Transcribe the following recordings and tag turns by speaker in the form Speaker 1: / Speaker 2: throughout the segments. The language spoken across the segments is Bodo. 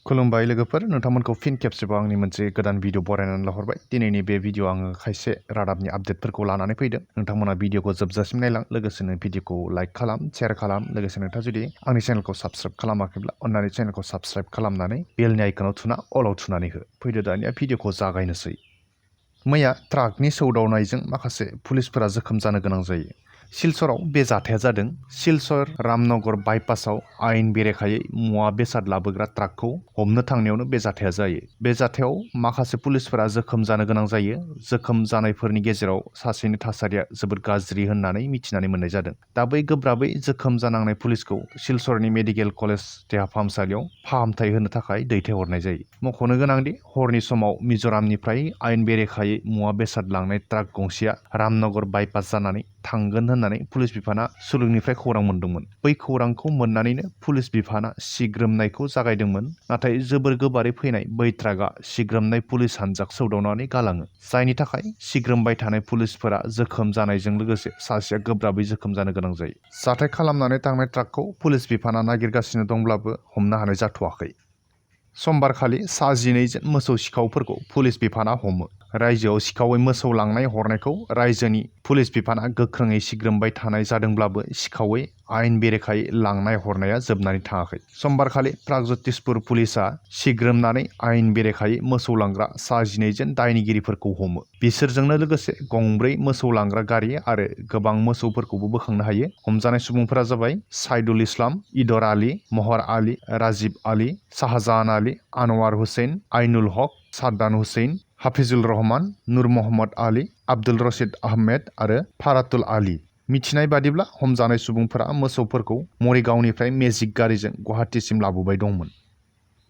Speaker 1: खुलुमबाय लोगोफोर, नोंथांमोनखौ फिन खेबसेबाव आंनि मोनसे गोदान भिडिअ बरायनानै लाहरबाय। दिनैनि बे भिडिअ आङो खायसे रादाबनि आपडेटफोरखौ लानानै फैदों। नोंथांमोना भिडिअखौ जोबजासिम नायलां, लोगोसेनो भिडिअखौ लाइक खालाम, शेयार खालाम। लोगोसे नोंथाङा जुदि आंनि चेनेलखौ साबस्क्राइब खालामाखैब्ला अन्नानै चेनेलखौ साबस्क्राइब खालामनानै बेलनि आइकनाव थुना अलाव थुनानै हो। फैदो दानिया भिडिअखौ जागायनोसै। मैया ट्राकनि सौदावनायजों माखासे पुलिसफोरा जोखोम जानो गोनां जायो। सिलचराव बे जाथाया जादों। सिलचर रामनगर बाइपासाव आयेन बेरेखायै मुवा बेसाद लाबोग्रा ट्राकखौ हमनो थांनायावनो बे जाथाया जायो। बे जाथायाव माखासे पुलिसफोरा जोखोम जानो गोनां जायो। जोखोम जानायफोरनि गेजेराव सासेनि थासारिया जोबोद गाज्रि होननानै मिथिनानै मोननाय जादों। दा बै गोब्राबै जोखोम जानांनाय पुलिसखौ सिलचरनि मेडिकेल कलेज देहा फाहामसालियाव फाहामथाय होनो थाखाय दैथायहरनाय जायो। मख'नो गोनांदि हरनि समाव मिज'रामनिफ्राय आयेन बेरेखायै मुवा बेसाद लांनाय ट्राक गंसेया रामनगर बाइपास जानानै थांगोन होननानै पुलिस बिफाना सुलुंनिफ्राय खौरां मोन्दोंमोन। बै खौरांखौ मोननानैनो पुलिस बिफाना सिग्रोमनायखौ जागायदोंमोन। नाथाय जोबोर गोबारै फैनाय बै ट्राकआ सिग्रोमनाय पुलिस हान्जाखौ सौदावनानै गालाङो, जायनि थाखाय सिग्रोमबाय थानाय पुलिसफोरा जोखोम जानायजों लोगोसे सासेया गोब्राबै जोखोम जानो गोनां जायो। जाथाय खालामनानै थांनाय ट्राकखौ पुलिस बिफाना नागिरगासिनो दंब्लाबो हमनो हानाय जाथ'वाखै। समबारखालि सा 12 जोन मोसौ सिखावफोरखौ पुलिस बिफाना हमो। रायजोआव सिखावै मोसौ लांनाय हरनायखौ रायजोनि पुलिस बिफाना गोख्रोङै सिग्रोमबाय थानाय जादोंब्लाबो सिखावै आयेन बेरेखायै लांनाय हरनाया जोबनानै थाङाखै। समबारखालि प्रागज्यतिसपुर पुलिसआ सिग्रोमनानै आयेन बेरेखायै मोसौ लांग्रा सा 12 जोन दायनिगिरिफोरखौ हमो। बिसोरजोंनो लोगोसे गंब्रै मोसौ लांग्रा गारि आरो गोबां मोसौफोरखौबो बोखांनो हायो। हमजानाय सुबुंफोरा जाबाय साइदुल इस्लाम, इदर आली, महर आली, राजिब आली, शाहजाहान आली, आनवार हुसैन, आइनुल हक, साद्दान हुसैन, हाफिजुल रहमान, नूर मोहम्मद आली, आब्दुल रशीद आहमेद आरो फारातुल आली। मिथिनाय बादिब्ला हमजानाय सुबुंफोरा मोसौफोरखौ मरिगावनिफ्राय मेजिक गारिजों गुवाहाटीसिम लाबोबाय दंमोन।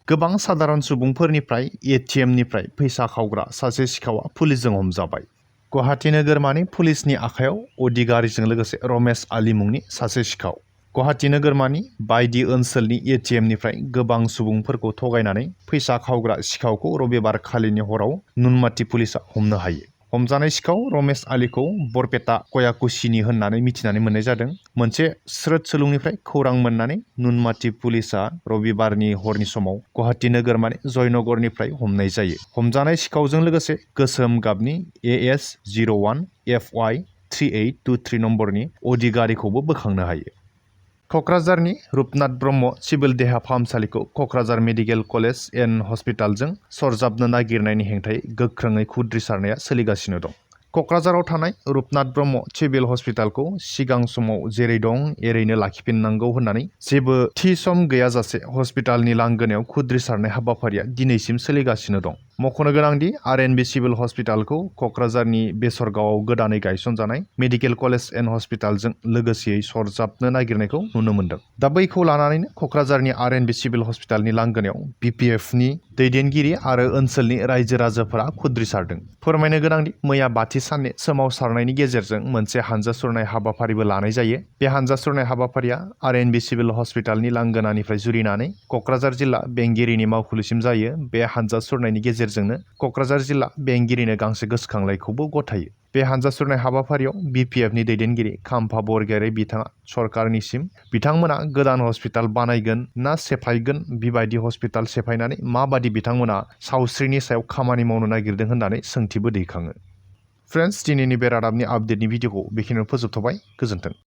Speaker 1: गोबां साधारन सुबुंफोरनिफ्राय एटिएमनिफ्राय फैसा खावग्रा सासे सिखावआ पुलिसजों हमजाबाय। गुवाहाटी नोगोरमानि पुलिसनि आखायाव अडि गारिजों लोगोसे रमेश आली मुंनि सासे सिखाव। गुवाहाटी नोगोरमानि बायदि ओनसोलनि एटिएमनिफ्राय गोबां सुबुंफोरखौ थगायनानै फैसा खावग्रा सिखावखौ रबिबार खालिनि हराव नुनमाटी पुलिसआ हमनो हायो। हमजानाय सिखाव रमेश आलीखौ बरपेटा कयाकुसिनि होननानै मिथिनानै मोननाय जादों। मोनसे स्रोद सुलुंनिफ्राय खौरां मोननानै नुनमाटी पुलिसआ रबिबारनि हरनि समाव गुवाहाटी नोगोरमानि जयनगरनिफ्राय हमनाय जायो। हमजानाय सिखावजों लोगोसे गोसोम गाबनि AS01FY3823 नम्बरनि अडि गारिखौबो बोखांनो हायो। क'क्राझारनि रुपनाथ ब्रह्म सिभिल देहा फाहामसालिखौ क'क्राझार मेडिकेल कलेज एन्ड हस्पिटालजों सरजाबनो नागिरनायनि हेंथायै गोख्रोङै खुद्रिसारनाया सोलिगासिनो दं। क'क्राझाराव थानाय रुपनाथ ब्रह्म सिभिल हस्पिटालखौ सिगां समाव जेरै दं एरैनो लाखिफिननांगौ होननानै जेबो थि सम गैयाजासे हस्पिटालनि लांगोनायाव खुद्रिसारनाय हाबाफारिया दिनैसिम सोलिगासिनो दं। मख'नो गोनांदि आरएनबि सिभिल हस्पिटालखौ क'क्राझारनि बेसरगावआव गोदानै गायसनजानाय मेडिकेल कलेज एन्ड हस्पिटालजों लोगोसेयै सरजाबनो नागिरनायखौ नुनो मोन्दों। दा बैखौ लानानैनो क'क्राझारनि आरएनबि सिभिल हस्पिटालनि लांगोनायाव बिपिएफनि दैदेनगिरि आरो ओनसोलनि रायजो राजाफोरा खुद्रिसारदों। फोरमायनो गोनांदि मैया बाथि साननि सोमावसारनायनि गेजेरजों मोनसे हानजा सुरनाय हाबाफारिबो लानाय जायो। बे हानजा सुरनाय हाबाफारिया आरएनबि सिभिल हस्पिटालनि लांगोनानिफ्राय जुरिनानै क'क्राझार जिल्ला बेंगिरिनि मावखुलिसिम जायो। बे हानजा सुरनायनि गेजेरजोंनो क'क्राझार जिल्ला बेंगिरिनो गांसे गोसोखांलाइखौबो गथायो। बे हानजा सुरनाय हाबाफारियाव बिपिएफनि दैदेनगिरि खाम्फा बरगयारी बिथाङा सरकारनिसिम बिथांमोना गोदान हस्पिटाल बानायगोन ना सेफायगोन, बेबायदि हस्पिटाल सेफायनानै माबादि बिथांमोना सावस्रिनि सायाव खामानि मावनो नागिरदों होननानै सोंथिबो दैखाङो। फ्रेन्ड्स, दिनैनि बे रादाबनि आपडेटनि भिडिअखौ बेखिनियावनो फोजोबथ'बाय। गोजोन्थों।